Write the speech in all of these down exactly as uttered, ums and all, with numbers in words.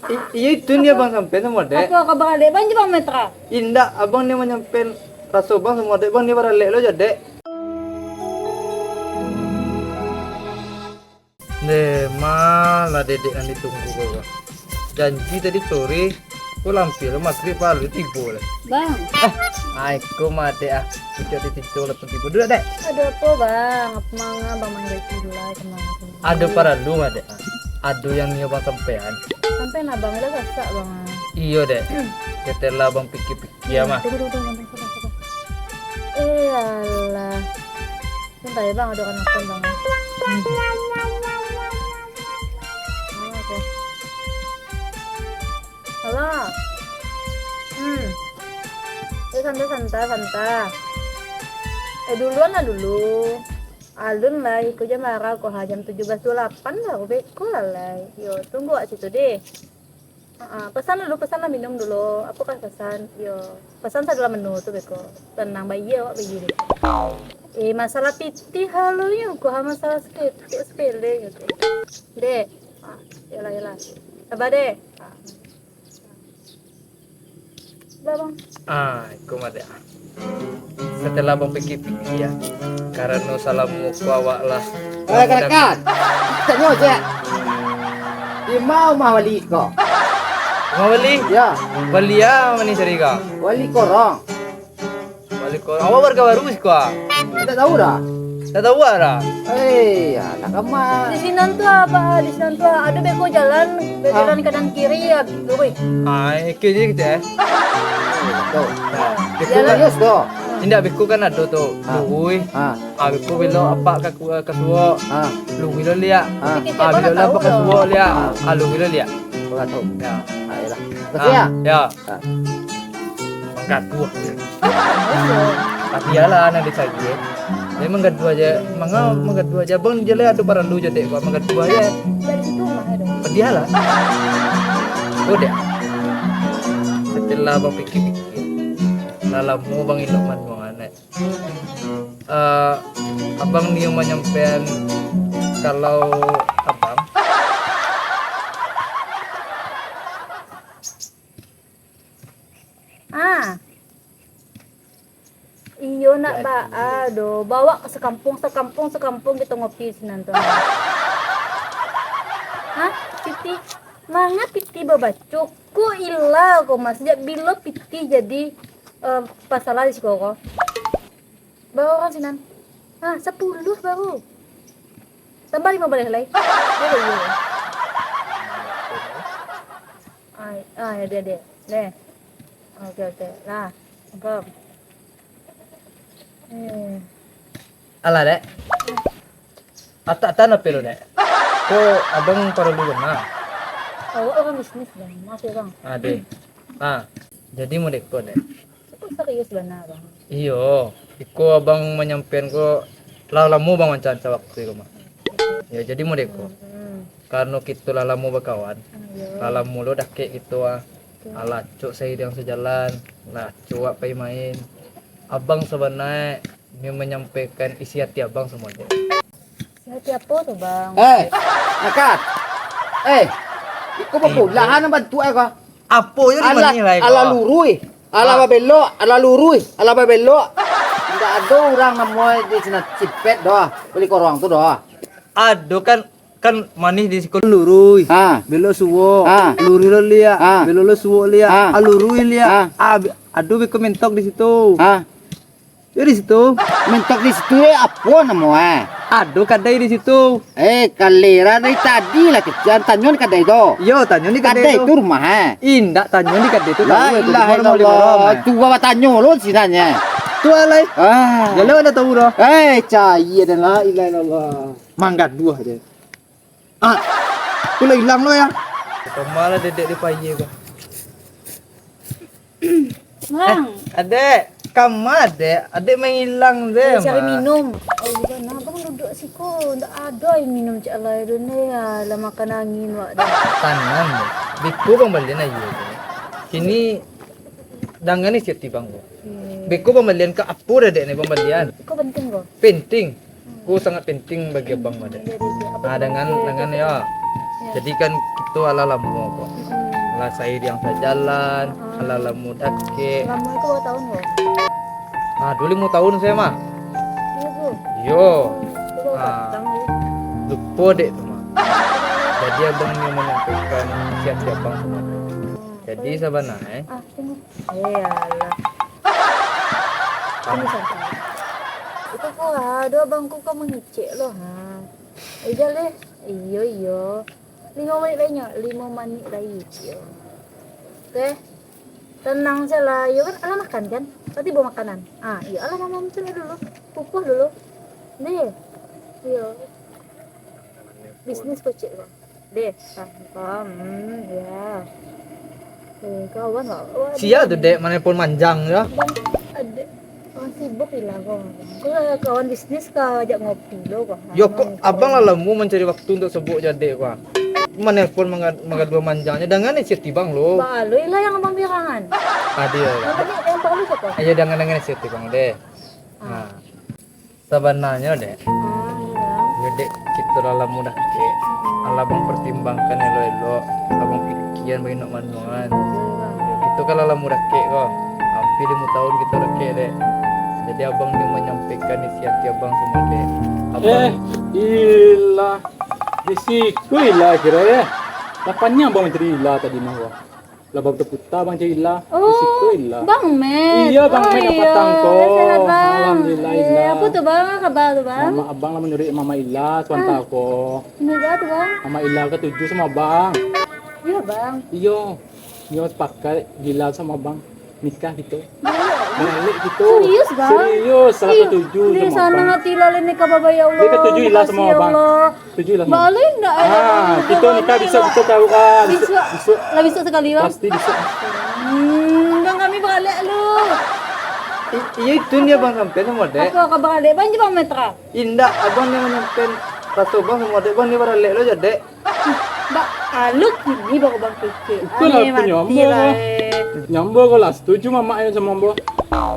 I-, iyo itu nio Bang sampaian samo Adek. Apo kabar Adek? Bang jo Bang Metra. Indak, abang nio manyampaian raso bang samo Adek, bang nio baralek lo jo Adek. Deh, malah dedek nan ditunggu ko, Bang. Janji tadi sore, ko lampir lo magrib, baru tibo lah. Bang. Eh, ai ko mah Adek ah. Pucuk di tico lah tibo. Duduak, Dek. Ado apo, Bang? Apo manga Bang manggil kila kemari? Ado paralu, Adek. Ado yang nio Bang sampaian. Sampaian Abang lah gasak, Bang. Iyo, Dek. Setelah Abang pikir-pikir mah. Tunggu, tunggu, tunggu, tunggu, tunggu. Eh, alah. Bentar ya, Bang, ada orang nelfon, Bang. Ah, oke. Halo. Hmm. Eh, santai, santai, santai. Eh, duluan lah dulu. Alun lah, iko jam bara ko ha, jam tujuh belas dua puluh lapan lah, beko lah lai. Yo, tunggu awak situ deh. Ha, pesan dulu, pesan lah minum dulu. Apo kah pesan? Yo, pesan sadolah menu tu beko. Tenang, bayia awak bayia deh. Eh, masalah pitih halonyo ko ha, masalah seketek sepele gitu. Dek. Ha, yolah, yolah. Sabar deh. Ha. Sabar, Bang. Ah, iko mah dek. Setelah bapikir-pikir, karano salamo ko awak lah. Eh, kanakan. Tanyo se. Di ma umah wali ko? Umah wali? Ya. Wali a mani sari ko? Wali Korong. Wali Korong. Awak warga baru siko a? Indak tahu dah. Indak tahu dah. Eh, alah kama. Di sinan tu apo? Di sinan tu ado beko jalan, jalan kanan kiri, ya, luruih. Ah, oke je gitu ya. Tuh. Nah, beko jalan kan, serius tu. Indak, beko kan ado tu. Ah. Luruih. Ah. Ah, beko belok apak ka, ka suok. Ah. Luruih lo liak. Ah. Ah, belok lah apak ka suok liak. Ah. Ah, luruih lo liak. Kurang tahu. Ya. Ah, iyalah. Makasih ya. Ya. Ah. Manggaduah. Tapi iyalah, nan dicari. Dia manggaduah aja. Manga manggaduah aja. Abang je lah ado paralu je, Dek. Manggaduah aja. Dari situ mah ado. Padialah. Oh, Dek. Setelah abang pikir-pikir, lah lamo bang indak manuang anak. Eh, abang nio manyampaian kalau abang. Ah. Iyo, nak baa do. Bawa ka sakampung, sakampung, sakampung kito ngopi sinan tu. Hah? Pitih? Manga pitih babaco? Ko ila ko, Mas. Sajak bilo pitih jadi, eh, pasalah di siko ko? Bara urang sinan? Ah, sapuluah baru. Tambah limo baleh lai. Iyo, iyo. Ai, ah, ya, dia, dia. Deh. Oke, oke. Nah, cakep. Eh. Alah, Dek. Atak tan ape lo, Dek? Ko abang paralu bana. Awak urang bisnis, Bang. Maaf ya, Bang. Ah, Dek. Ah, jadi modeko, Dek. Cukup serius bana, Bang. Iyo, iko abang manyampaian ko lah lamo bang mancanca waktu iko mah. Ya, jadi modeko. Hmm. Karano kito lah lamo bakawan, hmm, iyo, lah lamo lo dakek kito ah. Oke. Alah acok sairiang sajalan, lah acok awak pai main. Abang sabananyo nio manyampaikan isi ati abang samo, Dek. Isi ati apo tu, Bang? Eh, Nakat. Eh, iko babulahan bantuak ko. Apo yo di mani lai ko? Alah luruih, alah babelok, alah luruih, alah babelok. Indak ado urang namo di sinan Cipet doh, Wali Korong tu doh. Ado kan, kan manih di siko luruih. Ha. Belok suok. Ha. Luruih lo liak. Ha. Belok lo suok liak. Ha. Ah, luruih liak. Ha. Ah, be-, ado beko mentok di situ. Ha. Yo di situ. Mentok di situ, eh, apo namo, eh? Ado kadai di situ. Eh, kalera dari tadi lah kecek, tanyo di kadai tu. Yo, tanyo di kadai tu. Kadai tu rumah, eh? Indak, tanyo di kadai tu. La ilaha illallah. Cubo batanyo lo sinannyo. Tu alai. Ah. Yo lo ado tahu doh. Eh, cayia dan la ilaha illallah. Manggaduah je. Ah, tu lah ilang lo ya. Kama lah dedek di payie ko. Bang. Eh, adek, kama adek, adek mailang je. Cari minum. Oh, bukan, abang duduk siko, ndak ado aia minum cak lai dun ya, lah makan angin wak deh. Tanang deh. Beko bang balian aia tu. Kini dangan isi ati bang ko. Oke. Beko bang balian ka apo dah dek ni bang balian? Iko penting ko. Penting. Ko sangat penting bagi abang mah, Dek. Iya, iya, iya. Ah, dangan, dangan ya. Iya. Jadi kan kito alah lamo ko. Mm-mm. Lah sairing sajalan, lah lamo dakek. Lamo itu berapa tahun, Bang? Ah, dulu limo tahun saya mah. Iya, Bu. Yo. Itu Ah. batang, Bu. Lupo dek tu mah. Jadi abang ni menyampaikan siap-siap bang semua. Jadi sabananyo, eh. Ah, tunggu. Eh, alah. Tunggu santai. Itu kok ado abang kok mangecek lo, ha. Udah leh. Iyo, iyo. Limo menit lai nyo, limo menit lai. Iyo. Oke. Tenang sajolah. Iyo kan, alah makan kan? Tadi bawa makanan. Ah, iyo alah mama cari dulu. Kukuah dulu. Deh. Iyo. Bisnis kocek ko. Deh, ah, ko, hmm, ya. Eh, kawan kok. Wah, Sia tu, Dek, manelpon manjang tu. Bang, adek, orang sibuk ilah ko. Ko kawan bisnis ka ajak ngopi lo ko. Yo, kok abang lah lamo mancari waktu untuak sobok jo adek ko. Manelpon manga-, mangaduah manjangnyo, dangan isi ati bang lo. Baa lo ilah yang abang bilangan. Adil. Yang penting, yang perlu siapa? Ayo, dangan-dangan isi ati bang deh. Ah. Nah. Sabananyo, Dek, Ah, iya. yo, Dek, kito lah lamo dakek. Alah abang pertimbangkan elok-elok, abang pikian bainok manuan. Kito kan lah lamo dakek ko. Ampia limo tahun kito dakek, Dek. Jadi abang ni manyampaikan isi ati abang samo Dek. Abang Eh, ilah. Di siko ilah kiro, eh. Lah paniang abang mancari ilah tadi mah ko. Lah baputa-puta bang cari ilah. Oh, di siko ilah. Bang Met. Iya, Bang Met, iyo, patang ko. Sehat, Bang. Alhamdulillah, Iya, ilah. Apa tu, Bang? Apa kabar tu, Bang? Mamak abang lah manyuruik Mamak Ilah, suanta ko. Ini dah tu, Bang. Mamak Ilah katuju samo abang. Iya, Bang. Iyo. Iyo, sepakat Ilah samo abang nikah kito. Baralek kito. Serius, Bang? Serius, salah katuju samo abang. Ih, sanang ati lah, Lin, nikah babak, ya Allah. Dia katuju ilah samo abang. Makasih, ya Allah. Katuju ilah samo abang. Balik ndak, ya Allah? Ah, kito nikah bisuak, bisuak, ah, bisuak, bisuak. Lah bisuak sakali, Bang? Pasti bisuak. Hmm, Bang, kami baralek lu. I-, iyo, itu ni abang sampean samo Dek. Apa, kau baralek, Bang, je Bang Metra? Indak, abang ni manyampaian raso bang samo Dek, bang ni baralek lo jo Dek. Bak alun kini baru bang kecek. Itulah punyo ambo. Nyambo ko lah setuju mamak nyo samo ambo.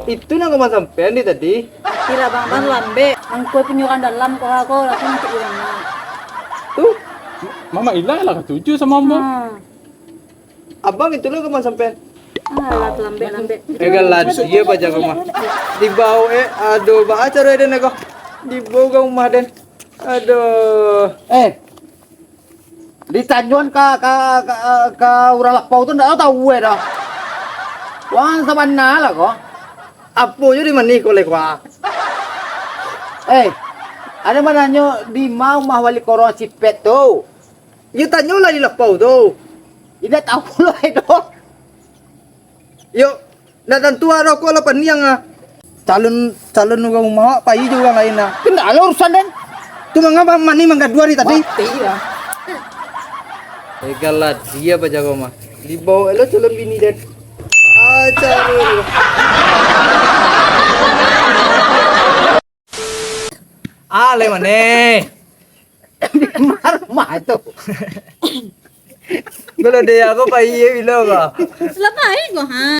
Itu nan ka bang sampean di tadi. Matilah bang, bang lambek. Angkua punyo urang dalam ko, ko langsung cek urang. Tu, mamak Ila lah katuju samo ambo. Hmm. Abang itu lo ka bang sampean. Alah, lambek-lambek. Eh, galah, iyo bajago mah. Dibaok, eh, aduh, baa caro den ko. Dibaok ka rumah den. Aduh. Eh, ditanyoan ka, ka, ka, ka urang lapau tu ndak tau, eh, dah. Wah, sabana lah ko. Apo jo di mani ko leh, ko, ah? Eh, ado mananyo di ma umah wali korong Cipet tu? Yo tanyolah di lapau tu. Indak tau pulo, eh, doh. Yo, ndak tantu ado ko lah paniang ah. Calon, calon urang rumah awak pai jo urang lain ah. Indak ado urusan den. Tu manga ba-, mani manggaduah di tadi. Mati lah. Egalah dia bajago mah. Dibaok lo calon bini den. Ah, caro. Ah, lai maneh. Di ma rumah tu? Kalau dia aku pai ye bilo ko. Lah pai ko, ha.